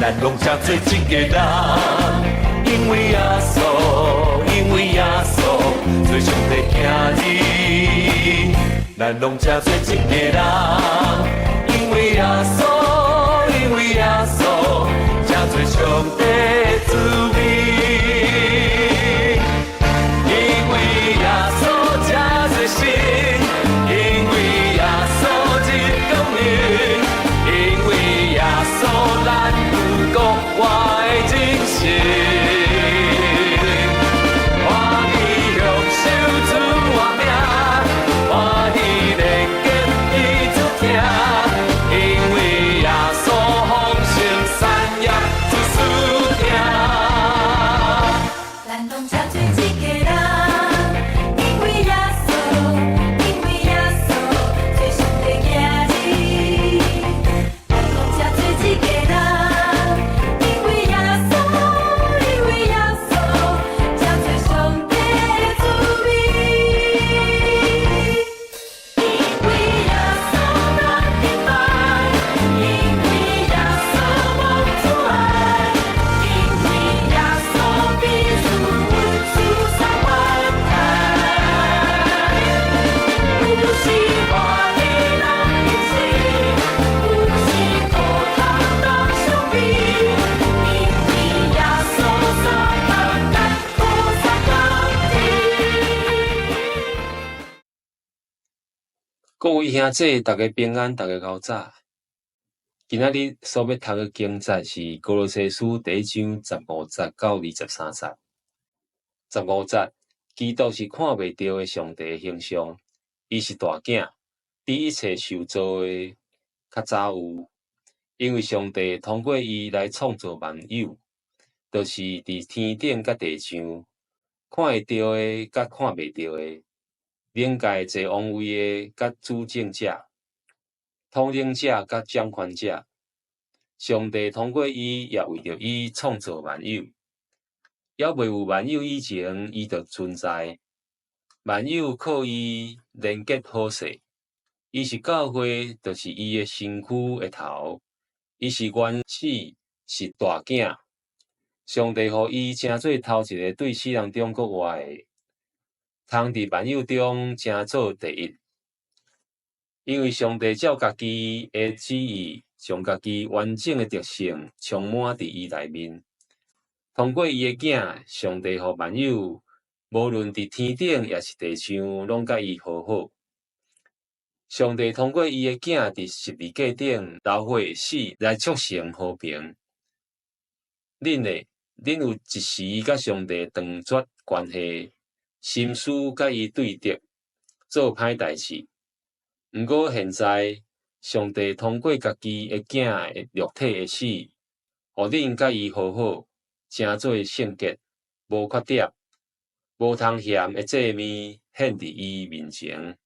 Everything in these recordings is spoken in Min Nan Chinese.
咱攏成做一个人，因為耶穌，因為耶穌，做上帝囝兒，咱攏成做一個人，因為耶穌，因為耶穌，成做上帝子民。因為耶穌才做神，因為耶穌入光明，因為耶穌咱有國外的人生。歡喜享受主活命，歡喜連結彼此疼，因為耶穌豐盛產業出輸贏。咱攏成做一家人，因為耶穌，因為耶穌，做上帝囝兒。咱攏成做一家人，因為耶穌，因為耶穌，成做上帝子民。因為耶穌咱敬拜，因為耶穌無阻礙，因為耶穌彼此有相關愛。有時歡喜人一起，有時苦痛當相比，因為耶穌相共咱苦相共濟。各位兄弟，逐家平安，逐家𠢕早。今仔日所欲讀的經節是《歌羅西書》第一章15節到23節。十五節，基督是看袂著的上帝的形象，伊是大囝，比一切受造的較早有。因為上帝通過伊來創造萬有，就是佇天頂佮地上，看會著的佮看袂著的，靈界坐王位的佮主政者、統領者佮掌權者。上帝通過伊，也為著伊創造萬有。猶未有萬有以前，伊就存在。萬有靠伊連結好勢。伊是教會，就是伊的身軀的頭。伊是原始，是大囝。上帝予伊成做頭一个對死人中復活的，通佇萬有中成做第一。因為上帝照家己的旨意，將家己完整的德性充滿佇伊內面。通過伊的囝，上帝予萬有，無論佇天頂抑是地上，攏佮伊和好。上帝通過伊的囝佇十字架頂流血死來促成和平。恁呢？恁有一時佮上帝斷絕關係，心思佮伊對敵，做歹代誌。毋過現在，上帝通過家己的囝的肉體的死，予恁佮伊和好，成做聖潔，無缺點，無通嫌的祭物獻佇伊面前。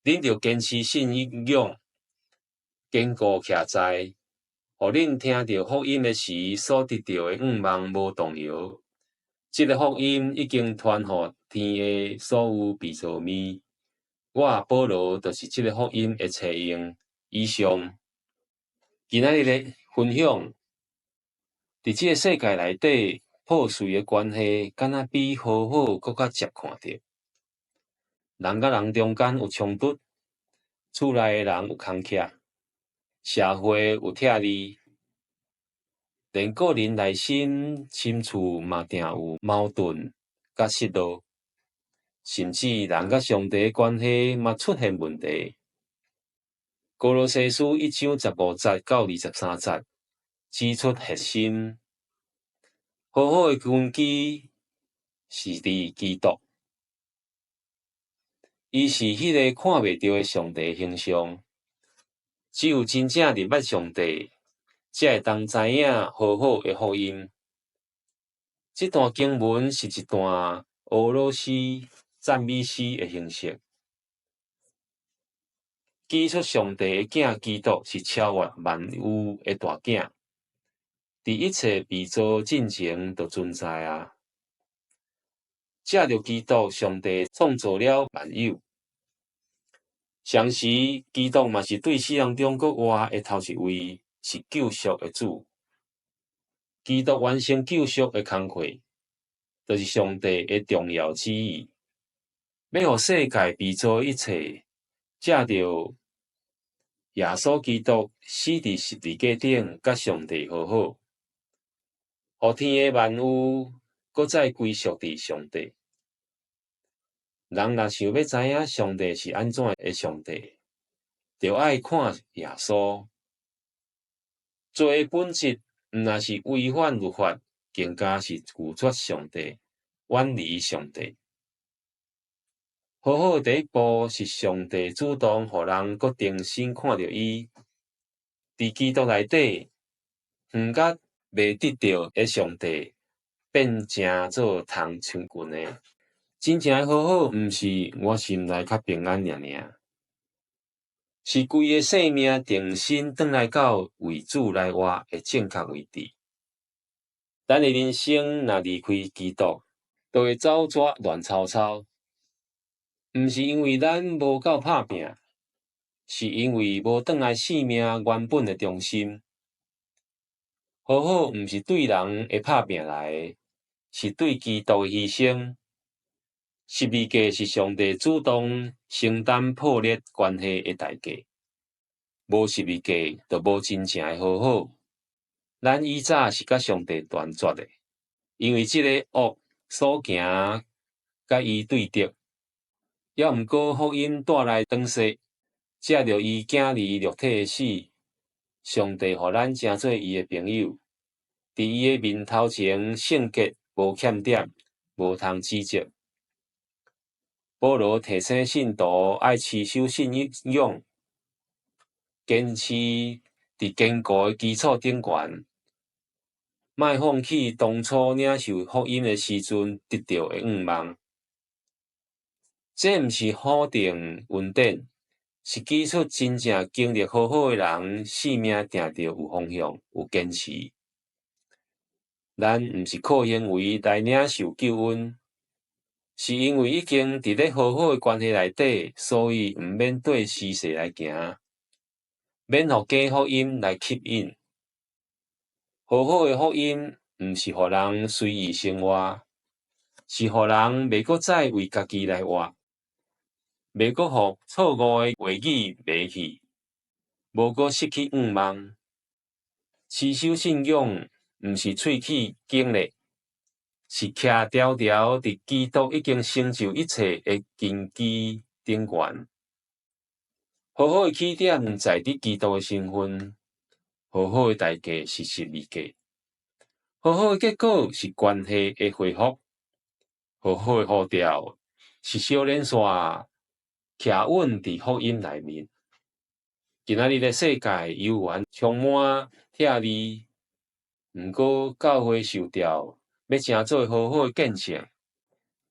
恁著堅持信仰，堅固徛在，予恁聽著福音的時所得著的向望無動搖。這个福音已經傳予天下所有被造物。我保羅就是這个福音的冊用。以上，今仔日的分享，佇這个世界內底，破碎的關係，敢若比和好閣較捷看著。人佮人中間有衝突，厝內的人有空隙，社會有拆離，連個人內心深處嘛定有矛盾佮失落，甚至人佮上帝的關係嘛出現問題。歌羅西書一章15節到23節指出核心，和好的根基是佇基督。伊是彼个看袂著的上帝形象，只有真正認捌上帝，才會當知影和好的福音。這段經文是一段俄羅斯讚美詩的形式，指出上帝的囝基督是超越萬有的大囝，佇一切被造進前就存在啊。藉著基督，上帝創造了萬有。同時，基督嘛是對死人中閣活的頭一位，是救贖的主。基督完成救贖的工課，就是上帝的重要旨意，欲予世界被造的一切，藉著耶穌基督死佇十字架頂，佮上帝和好，予天的萬有閣再歸屬佇上帝。人若想欲知影上帝是按怎的上帝，就愛看耶穌。罪的本質毋但是違反律法，更加是拒絕上帝，遠離上帝。和好的第一步是上帝主動予人閣重新看著伊。佇基督內底，遠甲袂得著的上帝，變成做通親近的。真正的和好，毋是我心內較平安爾爾，是規个生命重新轉來到為主來活的正確位置。咱的人生若離開基督，就會走煞亂糟糟。毋是因為咱無夠拍拚，是因為無轉來生命原本的中心。和好毋是對人的拍拚來的，是對基督的犧牲。十字架是上帝主動承擔破裂關係的代價。無十字架，就無真正的和好。咱以早是佮上帝斷絕的，因為這個惡所行佮伊對敵。猶毋過福音帶來轉世，藉著伊囝兒肉體的死，上帝予咱成做伊的朋友，佇伊的面頭前聖潔，無欠點，無通指責。保羅提醒信徒愛持守信仰，堅持佇堅固的基礎頂懸，莫放棄當初領受福音的時陣得著的向望。這毋是否定恩典，是指出真正經歷和好的人，生命定著有方向、有堅持。咱毋是靠行為來領受救恩，是因為已經佇咧和好的關係內底，所以毋免綴時勢來行，免予假福音來吸引。和好的福音毋是予人隨意生活，是予人袂閣再為家己來活，袂閣予錯誤的話語迷去，無閣失去向望。持守信仰毋是喙齒堅咧，是徛牢牢佇基督已經成就一切的根基頂懸。和好的起點在佇基督的身份，和好的代價是十字架，和好的結果是關係的恢復，和好的呼召是小連線徛穩佇福音內面。今仔日的世界猶原充滿拆離，毋過教會受召欲成做和好的見證，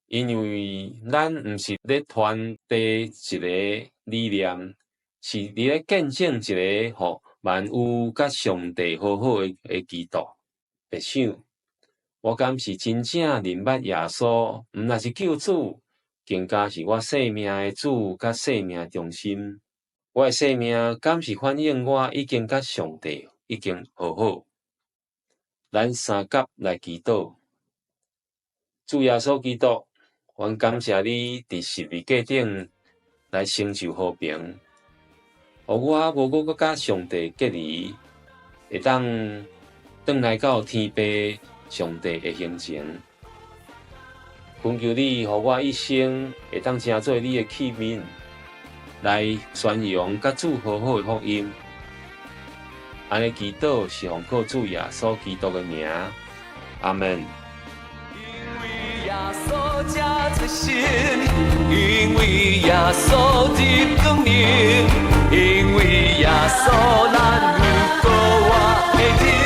因為咱毋是咧傳遞一个理念，是佇咧見證一个予萬有佮上帝和好的基督。默想，我敢是真正認捌耶穌，毋但是救主，更加是我生命的主佮生命中心。我的生命敢是反映我已經佮上帝已經和好？咱三甲來祈禱。主耶穌基督，阮感謝你佇十字架頂來成就和平，予我無閣佮上帝隔離，會當轉來到天父上帝的胸前。懇求你，予我一生會當成做你的器皿，來宣揚佮主和好的福音。按呢祈禱是奉靠主耶穌基督的名，阿門。因為耶穌才出生，因為耶穌入光明，因為耶穌咱有閣活的日。